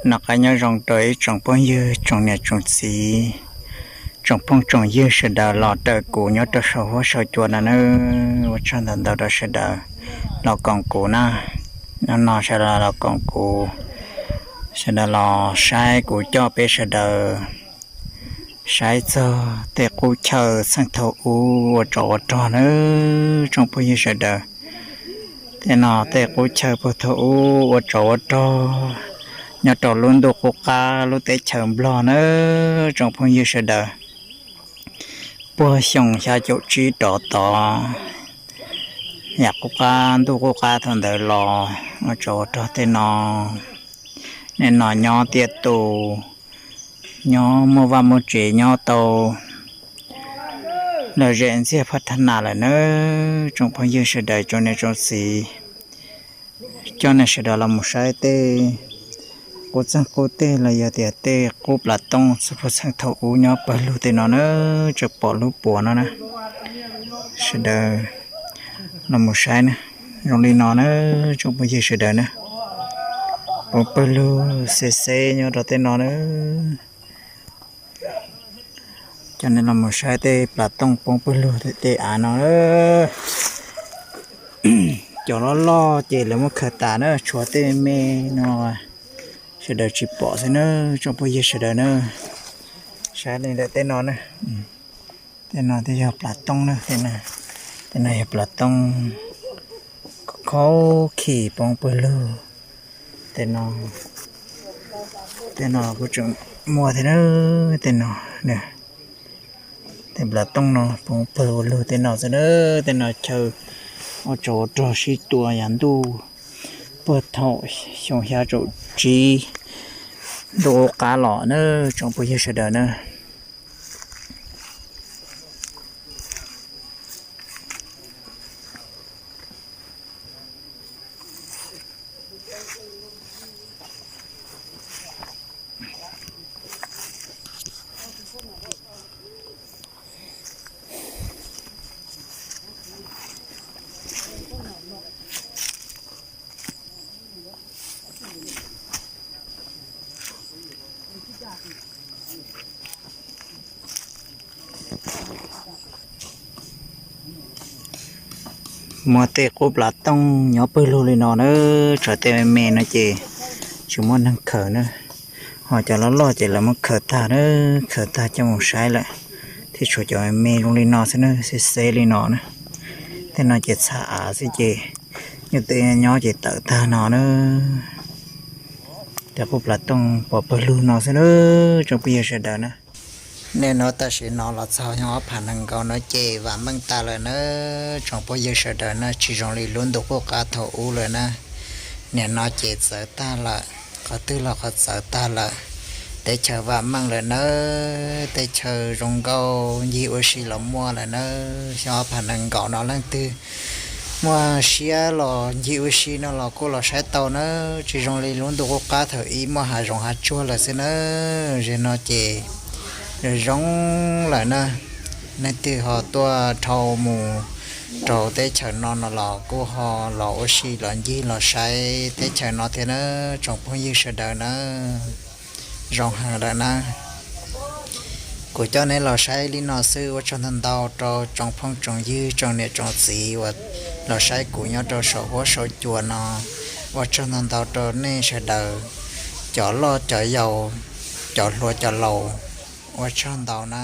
Noj qab nyob zoo rau ib tsoom phooj ywg, tsoom niam tsoom txiv, tsoom phooj tsoom ywg sawv daws los raws kuv nyob rau saum huab saum cua no nawb. Ua tsaug ntau ntau rau sawv daws los koom kuv na. Hnub no sawv daws los koom kuv, sawv daws los saib kuv coj peb sawv daws saib txog tej qub chaw txheej thaum ub ua tsov ua rog nawb tsoom phooj ywg sawv daws. Tej no tej qub chaw puag thaum ub ua tsov ua rog nyob rau lub ntuj qub qab lub teb chaws Nplog nawb tsoom phooj ywg sawv daws. Puag xyoo xya caum tsib rov tod, yam qub qab ntuj qub qab thaum ntawd los ua tsov ua rog tej no. Nim no nyob tiaj tus, nyob muaj vaj muaj tsev, nyob tau lom zem ntxiag phab thab nas lawm nawb tsoom phooj ywg sawv daws, tsoom niam tsoom txiv. Coj nej sawv daws los mus saib tej qub txeeg qub teg los yog tias tej qub plas tooj txheej thaum ub nyob pawg lug tej no na, tseem pom lub puas no na. Sawv daws los mus saib na, zoo li no na, tsoom phooj ywg sawv daws na, poob pawg lug xeb xeb nyob rau tej no na. Coj nej los mus saib tej plas tooj poob pawg lug tej av no. Cov loj loj ces lawv muab khaws tas na, tshuav tej me no sawv daws tsis pom xwb na, tsoom phooj ywg sawv daws na. Saib li ntawm tej no na, tej no twb yog plas tooj na, tej no yog plas tooj khaub khim poob pawg lug. Tej no, tej no kuj tseem muaj thiab na, tej no, tej plas tooj no poob pawg ua lug tej no xwb na, tej no chaw ua tsov ua rog sib tua yav ntuj puag thaum xyoo xya caum tsib ntuj qub qab los na, tsoom phooj ywg sawv daws na. Muaj tej qub plas tooj nyob pawg lug li no na, tshuav tej me me no ces tsis muaj neeg khaws na, ho cov loj loj ces lawv muab khaws tag na, khaws tag coj mus saib lawm, thiab tshuav cov me me zoo li no xwb na, xeb xeb li no na. Tej no ces txha av xwb ces nyob tej nyob ces tawm tag no na. Tej qub plas tooj pov pawg lug no xwb na, tsoom phooj ywg sawv daws na. Niaj hnub tam sim no los txog xyoo ob phav nees nkaum no ces vam meej tas lawm na, tsoom phooj ywg sawv daws na, tsis zoo li lub ntuj qub qab thaum ub lawm na. Niaj no ces txawv tag lawm, qhov twg los qhov txawv tag lawm, teb chaws vam meej lawm nawb, teb chaws zoo nkauj ncig ua si los muaj lawm nawb. Xyoo ob phav nees nkaum no leej twg muaj siab los ncig ua si no los kuj los saib tau nawb, tsis zoo li lub ntuj qub qab thaum ub muaj hav zoov hav tsuag lawm xwb nawb. Zaum no ces zoo lawm na, leej twg ho tuaj dhau mus rau teb chaws no no los kuj ho los ua si los ncig los saib teb chaws no thiab nawb tsoom phooj ywg sawv daws nawb. Zoo heev lawm na. Kuv coj neb los saib li no xwb, ua tsaug ntau ntau rau tsoom phooj tsoom ywg tsoom niam tsoom txiv uas los saib kuv nyob rau saum huab saum cua no. Ua tsaug ntau ntau rau nej sawv daws, cov loj cov yau, cov hluas cov laus, ua tsaug ntau na.